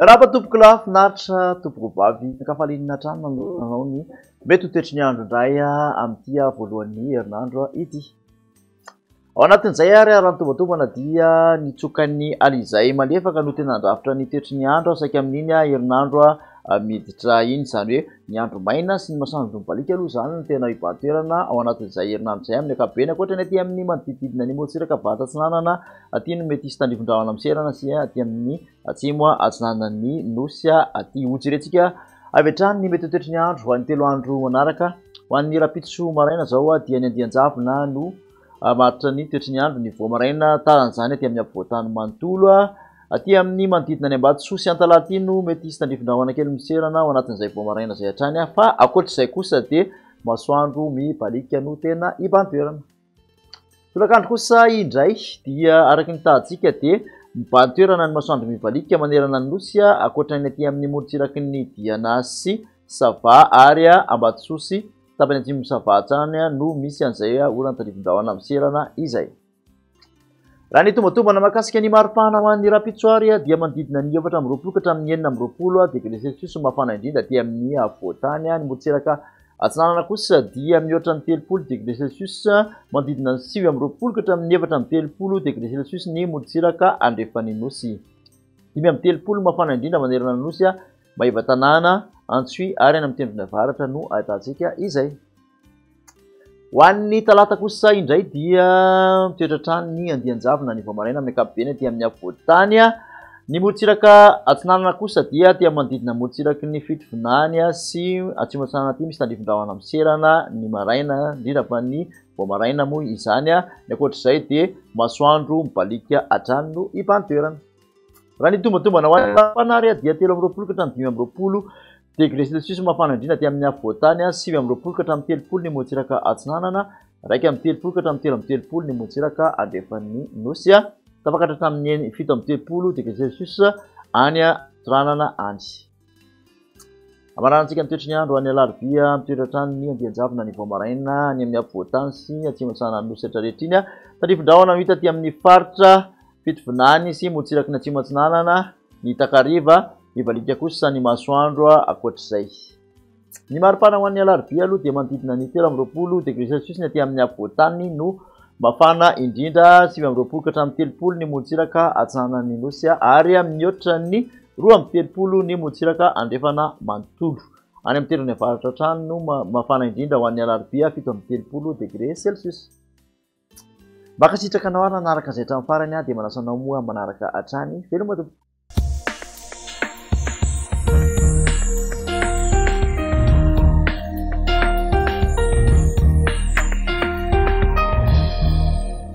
Miarahaba tompoko lahy, finaritra tompoko vavy, ankafaliana hatrany manoloana anao ny mety ho toetry ny andro indray amin'ity voalohan'ny herinandro ity. Ao anatin'izay ary raha ny tombatombana dia ny tsokan'ny alizay malefaka no tena handrafitra ny toetry ny andro saika amin'iny herinandro miditra iny, izany hoe ny andro maina sy ny masoandro mibaliaka aloha izany no tena hibahan-toerana ao anatin'izay herinandro izay amin'ny ankapobeny, ankoatra ny aty amin'ny manodidididina ny morontsiraka avaratra atsinanana aty no mety hisy tandrifin-drahona miserana sy aty amin'ny atsimo atsinanan'ny nosy aty. Hojerentsika avy hatrany ny mety ho toetry ny andro ho an'ny 3 andro manaraka. Ho an'ny rahampitso maraina izao dia ny andian-javona no maharitra ny toetry ny andro, ny vao maraina taran'izany aty amin'ny afovoan-tany manontolo. Aty amin'ny manodidina ny Ambatosoa sy Antalaha aty no mety hisy tandrifin-drahona kely miserana ao anatin'izay vao maraina izay hatrany, fa ankoatr'izay kosa dia masoandro mibaliaka no tena hibahan-toerana. Tolakandro kosa indray dia araka ny tahantsika dia mibahan-toerana ny masoandro mibaliaka manerana ny nosy, ankoatra ny aty amin'ny morontsiraky ny Diana sy Sava ary Ambatosoa sy tapany atsimon'i Sava hatrany no misy an'izay orana tandrifin-drahona miserana izay. Raha ny tombatombana mahakasika ny maripana ho an'ny rahampitso ary dia manodidina ny 24 ka hatramin'ny 26 degré celsius no mafana indrindra aty amin'ny afovoan-tany. Ny morontsiraka atsinanana kosa dia mihoatra ny 30 degré celsius, manodidina ny 29 ka hatramin'ny 34 degré celsius ny morontsiraka andrefan'ny nosy. 35 no mafana indrindra manerana ny nosy, Maevatanàna, Antsohihy ary any amin'ny tendrony avaratra no ahitantsika izay. Ho an'ny talata kosa indray dia mitoetra hatrany ny andian-javona ny vao maraina amin'ny ankapobeny aty amin'ny afovoan-tany. Ny morontsiraka atsinanana kosa dia aty amin'ny manodidina morontsiraky ny Fitovinany sy atsimo atsinanana aty misy tandrifin-drahona miserana ny maraina, indrindra fa ny vao maraina moa izany. Ny ankoatr'izay dia masoandro mibaliaka hatrany no hibahan-toerana. Raha ny tombatombana ho an'ny mafana ary dia 23 ka hatramin'ny 25 degré celsius mafana indrindra aty amin'ny afovoan-tany, 29 ka hatramin'ny 30 ny morontsiraka atsinanana, 31 ka hatramin'ny 33 ny morontsiraka andrefan'ny nosy, tafakatra hatramin'ny 37 degré celsius any Antsiranana any. Amaranantsika ny toetry ny andro any Alarobia, mitoetra hatrany ny andian-javona ny vao maraina any amin'ny afovoan-tany sy atsimo atsinanan'ny nosy rehetra rehetra iny. Tandrifin-drahona no hita aty amin'ny faritra Fitovinany sy morontsiraky ny atsimo atsinanana ny takariva, mibaliaka kosa ny masoandro ankoatr'izay. Ny maripana ho an'ny Alarobia aloha dia manodidina ny 23 degré celsius ny aty amin'ny afovoan-tany no mafana indrindra, 29 ka hatramin'ny 30 ny morontsiraka atsinanan'ny nosy ary mihoatra ny 32 ny morontsiraka andrefana manontolo. Any amin'ny tendrony avaratra hatrany no mafana indrindra ho an'ny Alarobia, 37 degré celsius. Mankasitraka anao ary nanaraka izay hatramin'ny farany aho dia manasa anao moa manaraka hatrany. Veloma tompoko.